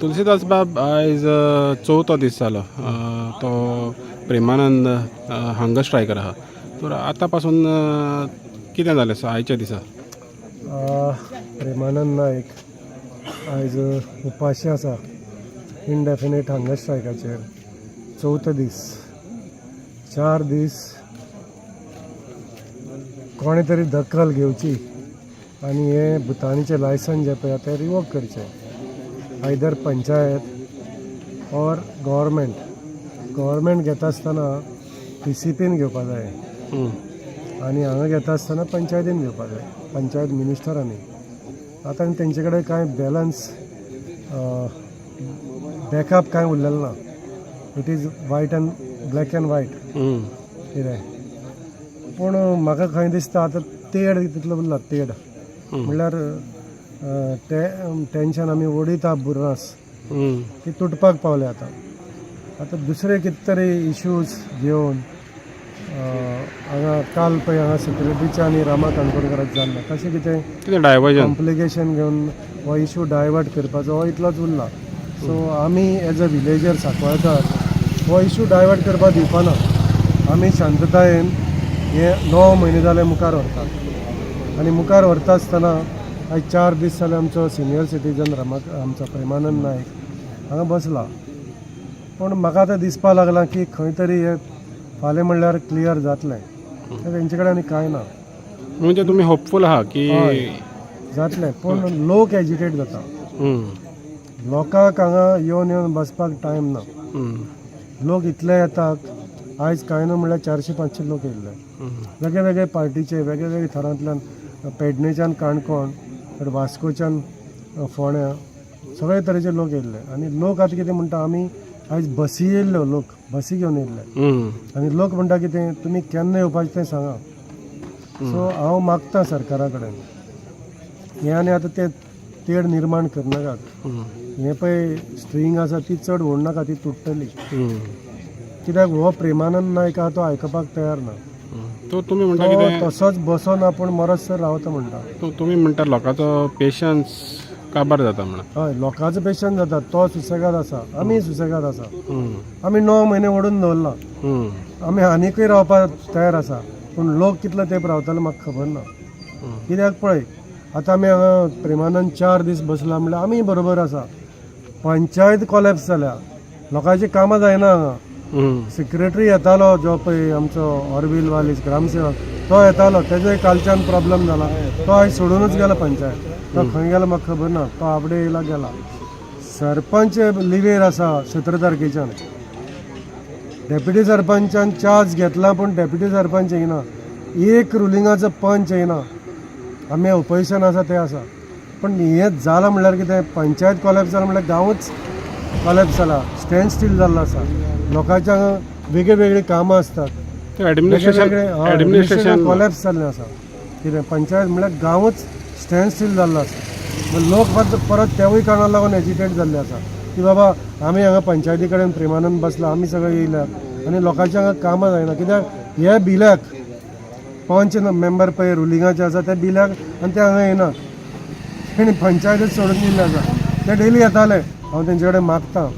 तुलसीदास बाब, आयज चवथो दीस जालो तो प्रेमानंद हंगर स्ट्रायकर आहा. तर आतां पासून कितें जालें आयच्या दिसा? प्रेमानंद नायक आयज उपाशी आसा, इनडेफिनेट हंगर स्ट्रायकाचेर चवथो दीस. 4 दीस कोणें तरी दखल घेवची आनी हें भुतानीचें लायसन जें पळय आहा तें रिवोक करचें, either panchayat or government. Government घेता आसतना टीसीपीन घेवपा जाय आनी हांगा घेता आसतना पंचायतीन घेवपा जाय, पंचायत मिनिस्टरांनी. आतां आनी तेंचे कडेन कांय बॅलन्स बॅकअप कांय उरलेलें ना. It is white and black and white कितें. पूण म्हाका खंय दिसता, आतां तेड तितलो उरला. तेड म्हणल्यार ते टेंशन आमी ओडयता बुर्रास, ती तुटपाक पावले आतां. आतां दुसरे कितें तरी इश्यूज घेवन हांगा काल पळय हांगा सेक्रेटरीच्या आनी रामा काणकोणकाराक जाल्लें, तशें कितें कितें डायवर्जन कॉम्प्लिकेशन घेवन हो इशू डायवर्ट करपाचो हो इतलोच उरला. सो आमी एज अ विलेजर सांकवाळकार हो इशू डायवर्ट करपाक दिवपाना. आमी शांततायेन हे 9 म्हयने जाले मुखार व्हरतात आनी मुखार व्हरता आसतना आयज 4 दीस जाले आमचो सिनियर सिटीजन रमा आमचो प्रेमानंद नायक हांगा बसला. पूण म्हाका आतां दिसपाक लागलां की खंय तरी हे फाल्यां म्हणल्यार क्लियर जातलें. तेंचे कडेन आनी कांय ना. म्हणजे तुमी होपफूल आहा की? हय, जातलें. पूण लोक एजिटेट जाता. लोकांक हांगा येवन येवन बसपाक टायम ना. लोक इतले येतात, आयज कांय न्हू म्हणल्यार 400-500 लोक येयल्ले, वेगळे वेगळे पार्टीचे, वेगळे वेगळे थरांतल्यान, पेडणेच्यान काणकोण, वास्कोच्यान फोंड्या, सगळे तरेचे लोक येयल्ले. आनी लोक आतां कितें म्हणटा, आमी आयज बसी येयल्ल्यो, लोक बसी घेवन येयल्ले आनी लोक म्हणटा कितें, तुमी केन्ना येवपाचें तें सांगा. सो हांव मागता सरकारा कडेन, हें आनी आतां तें तेड निर्माण करनाकात. हें पळय स्ट्रींग आसा ती चड ओडनाका, ती तुट्टली. कित्याक हो प्रेमानंद नायक आहा तो आयकपाक तयार ना. तो तुमी म्हणटा तो कितें? तसोच बसोन आपूण मरसर रावता म्हणटा. तो तुमी म्हणटा लोकांचो पेशन्स काबार जाता म्हणून. हय, लोकांचो पेशन्स जाता. तो सुसेगाद आसा, आमी सुसेगाद आसा. आमी 9 म्हयने ओडून दवरला. आमी आनीकूय रावपाक तयार आसा, पूण लोक कितलो तेंप रावतले म्हाका खबर ना. कित्याक पळय, आतां आमी हांगा प्रेमानंद 4 दीस बसला म्हणल्यार आमी बरोबर आसा. पंचायत कॉलेप्स जाल्या, लोकांची कामां जायना हांगा. सेक्रेटरी येतालो जो पळय आमचो ऑर्विल वालीस ग्रामसेवक, तो येतालो, तेजोय कालच्यान प्रॉब्लम जाला. तो आयज सोडूनच गेला पंचायत. तो खंय गेला म्हाका खबर ना, तो आपडे येयला गेला. सरपंच लिवेर आसा 17 तारखेच्यान. डेप्युटी सरपंचान चार्ज घेतला, पूण डेप्युटी सरपंच येयना, एक रुलिंगाचो पंच येयना. आमी ओपोजिशन आसा ते आसा, पण हें जालां म्हणल्यार कितें, पंचायत कॉलेप्स जाला म्हणल्यार गांवूच कॉलेप्स जाला, स्टँड स्टील जाल्लो आसा. लोकांच्या वेगळे वेगळी कामां आसतात. ऍडमिनिस्ट्रेशन ऍडमिनिस्ट्रेशन कॉलेप्स जाल्लें आसा. कितें पंचायत म्हणल्यार गांवूच स्टँड स्टील जाल्लो आसा. मग लोक मात परत तेवूय कारणाक लागून एजिटेट जाल्ले आसा की बाबा आमी हांगा पंचायती कडेन प्रेमानंद बसला, आमी सगळे येयल्यात आनी लोकांच्या हांगा कामां जायना. कित्याक हे बिल्याक पंच मेंबर पळय रुलिंगाचे आसा, ते बिल्याक आनी ते हांगा येनात. तेणी पंचायतच सोडून दिल्ले आसा. ते डेली येताले. हांव तेंचे कडेन मागता,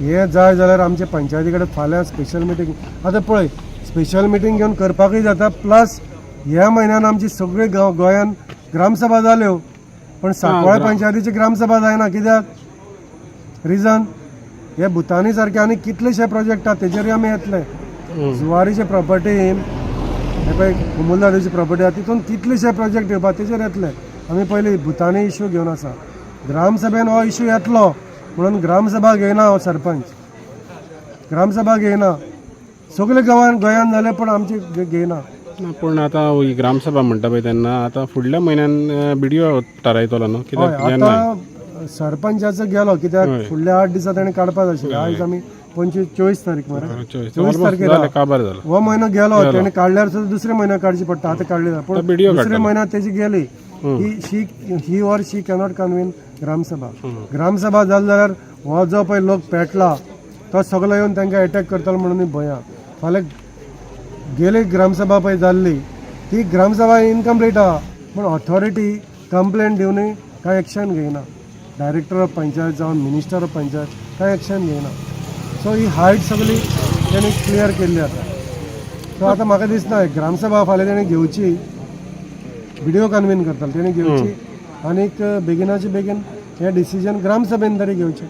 हे जाय जाल्यार आमचे पंचायती कडेन फाल्यां स्पेशल मिटींग. आतां पळय, स्पेशल मिटींग घेवन करपाकूय जाता. प्लस ह्या म्हयन्यान आमची सगळे गोंयान ग्रामसभा जाल्यो, पण सांकवाळे पंचायतीची ग्रामसभा जायना. कित्याक रिजन हे भुतानी सारके आनी कितलेशे प्रोजेक्ट आहा, तेजेरूय आमी येतले. जुवारीचे प्रॉपर्टीन, हे पळय कुमुलदादूची प्रॉपर्टी आहा, तितून कितलेशे प्रोजेक्ट येवपा, तेजेर येतले. आमी पयलीं भुतानी इशू घेवन आसा. ग्रामसभेन हो इशू येतलो म्हणून ग्रामसभा घेयना हो सरपंच, ग्रामसभा घेयना. सगळे गांवान गोंयान जाले, पूण आमची घेयना. ना, पूण आतां ही ग्रामसभा म्हणटा पळय तेन्ना आतां फुडल्या म्हयन्यान बीडीओ थारायतलो न्हू? कित्याक जेन्ना आतां सरपंचाचो गेलो, कित्याक फुडल्या 8 दिसा ताणें काडपाक आशिल्लें. आयज आमी 25, 24 तारीख मरे. 24. 24 ऑलमोस्ट तारखेर जालें, काबार जालो. हो म्हयनो गेलो. तेणे काडल्यार सुद्दां दुसऱ्या म्हयन्याक काडची पडटा. आतां काडली ना, पूण बीडीओ दुसऱ्या म्हयन्यात तेजी गेली. ही she he or she cannot convene Gram Sabha. Gram Sabha जाली जाल्यार हो जो पळय लोक पेटला तो सगलो येवन तांकां एटॅक करतलो म्हणून भंय आहा. फाल्यां गेली ग्रामसभा पळय जाल्ली, ती ग्रामसभा इनकम्प्लीट आहा, पूण ऑथॉरिटी कंप्लेन दिवनूय कांय एक्शन घेयना. डायरेक्टर ऑफ पंचायत जावन मिनिस्टर ऑफ पंचायत कांय एक्शन घेयना. सो ही हायट सगळी तेणी क्लियर केल्ली आसा. सो आतां म्हाका दिसना ग्रामसभा फाल्यां तेणी घेवची, व्हिडिओ कन्वीन करताले तेणी घेवची आनीक बेगिनाचे बेगीन हें डिसिजन ग्रामसभेन तरी घेवचें.